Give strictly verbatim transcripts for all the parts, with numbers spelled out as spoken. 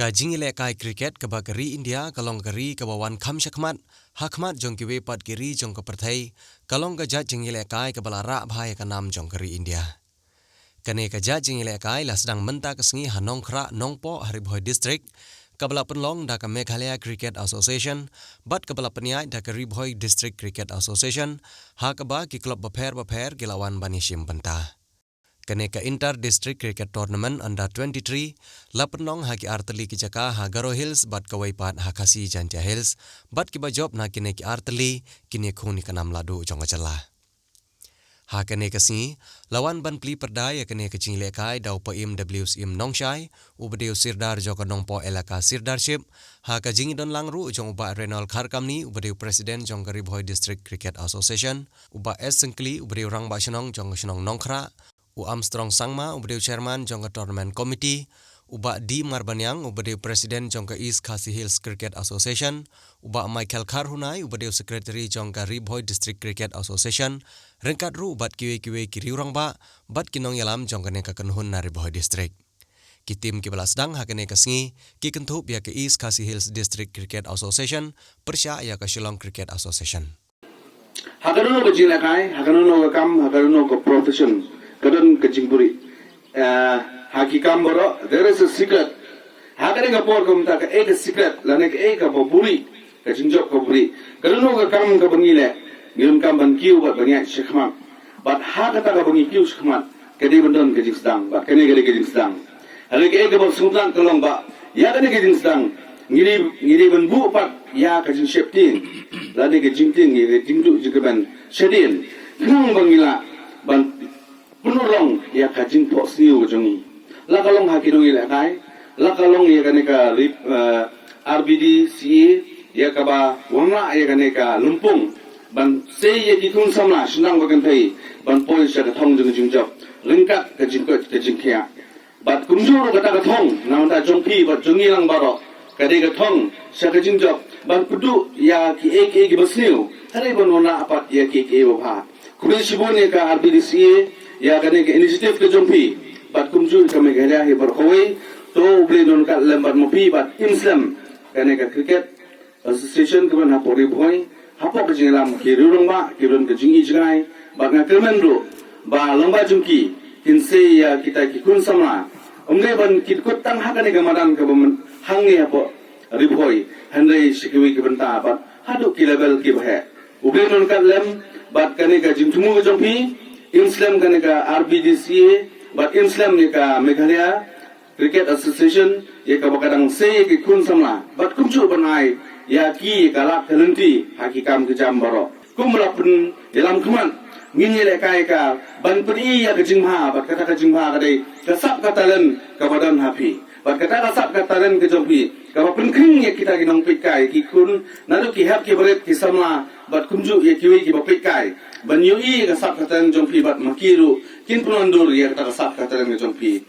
Ka jingïalehkai cricket kaba ka ri India ka long ka ri kaba wan kham shakhmat ha khmat jong kiwei pat ki ri jong ka pyrthei, ka long ka jait jingïalehkai kaba la rah bha ïa ka nam jong ka ri India. Kane ka jait jingïalehkai la sdang mynta ka sngi ha Nongkhrah Nongpoh ha Ri Bhoi District, kaba la pynlong da ka Meghalaya Cricket Association bad kaba la pynïaid da ka Ri Bhoi District Cricket Association, ha kaba ki club bapher bapher ki la wan ban ïashim bynta. Kane ka Inter District Cricket Tournament Under twenty-three la pynlong ha ki artylli ki jaka ha Garo Hills bad kawei pat ha Khasi Jaintia Hills, bad kiba jop na kine ki artylli kin ïakhun ïa ka nam ladu jong ka jylla. Ha kane ka sngi la wan ban plie pyrda ïa kane ka jingïalehkai da u Paiem W Syiem Nongshai, uba dei u Sirdar jong ka Nongpoh Elaka Sirdarship, ha ka jingïadonlang ruh jong u Bah Reynold Kharkamni, uba dei u President jong ka Ri Bhoi District Cricket Association, u Bah S Syngkli, uba dei u Rangbah Shnong jong ka shnong Nongkhrah, u Armstrong Sangma, uba dei u Chairman jong ka Tournament Committee, u Bah D Marbaniang, uba dei u President jong ka East Khasi Hills Cricket Association, u Bah Michael Kharhunai, uba dei u Secretary jong ka Ri Bhoi District Cricket Association, ryngkat ruh bad kiwei kiwei ki riewrangbah bad ki nongïalam jong kane ka kynhun na Ri Bhoi District. Ki team kiba la sdang ha kane ka sngi ki kynthup ïa ka East Khasi Hills District Cricket Association pyrshah ïa ka Shillong Cricket Association. Ha kano kano ka jingïalehkai, ha kano kano ka kam, ha kano kano ka profession, ka don ka jingbuhrieh. Eh, ha ki kam baroh, there is a secret. Ha kane ka por ka mynta kaei ka secret, lane kaei kaba buhrieh, ka jingjop kaba buhrieh. Kano kano ka kam kaba ngi leh, ngi donkam ban kiew bad ban ïaid shakhmat. Bad ha kata kaba ngi kiew shakhmat, ka dei ban don ka jingsdang, bad kane ka dei ka jingsdang. Hynrei kaei kaba sngewtynnat ka long ba ïa kane ka jingsdang, ngi dei, ngi dei ban buh pat ïa ka jingsheptieng, lane ka jingtieng, ïa ka jingduh jingkyrmen shadien, khnang ba ngi lah ban pynurlong ïa ka jingphohsniew ka jong ngi. La ka long ha ki nongïalehkai, la ka long ïa kane ka rip, eh, R B D C A, ïa kaba wanrah ïa kane ka lympung ban sei ïa ki khun samla, shyndang ba kynthei, ban poi sha ka thong jong ka jingjop ryngkat ka jingkoit ka jingkhiah. Bad kumjuh ruh kata ka thong na bynta jong phi bad jong ngi lang baroh, ka dei ka thong sha ka jingjop ban pynduh ïa kiei kiei kiba sniew, hynrei ban wanrah pat ïa kiei kiei ba bha. Khublei shibun ïa ka R B D C A ïa kane ka initiative ka jong phi, bad kumjuh ka Meghalaya hi baroh kawei. To U Blei un ryngkat lem bad ma phi bad im slem kane ka cricket association kaba don hapoh Ri Bhoi, hapoh ka jingïalam ki riewrangbah kiba don ka jingïohi jngai, bad nga kyrmen ruh ba lyngba jong ki kin sei ïa kita ki khun samla, ym dei ban kin kut tang ha kane ka madan kaba mynta hangne hapoh Ri Bhoi, hynrei sha kiwei ki bynta bad haduh ki level kiba heh. U Blei un ryngkat lem bad kane ka jingthmu ka jong phi, im slem kane ka R B D C A bad im slem ïa ka Meghalaya Cricket Association, ïa kaba ka dang sei ïa ki khun samla bad kumjuh ban ai ïa ki ïa ka lad ka lynti ha ki kam ki jam baroh. Kumba la pynïalam khmat, ngin ïalehkai ka ban pyni ïa ka jingbha, bad kata ka jingbha ka dei ka sap ka talent kaba don ha phi. Bad kata ka sap ka talent ka jong phi kaba pynkhring ïa kita ki nongpeitkai, ki khun, naduh ki hep ki barit, ki samla bad kumjuh ïa kiwei kiba peitkai, ban ïohi ïa ka sap ka talent jong phi bad ma ki ruh kin pynwandur ïa kata ka sap ka talent ka jong phi.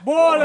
Ball!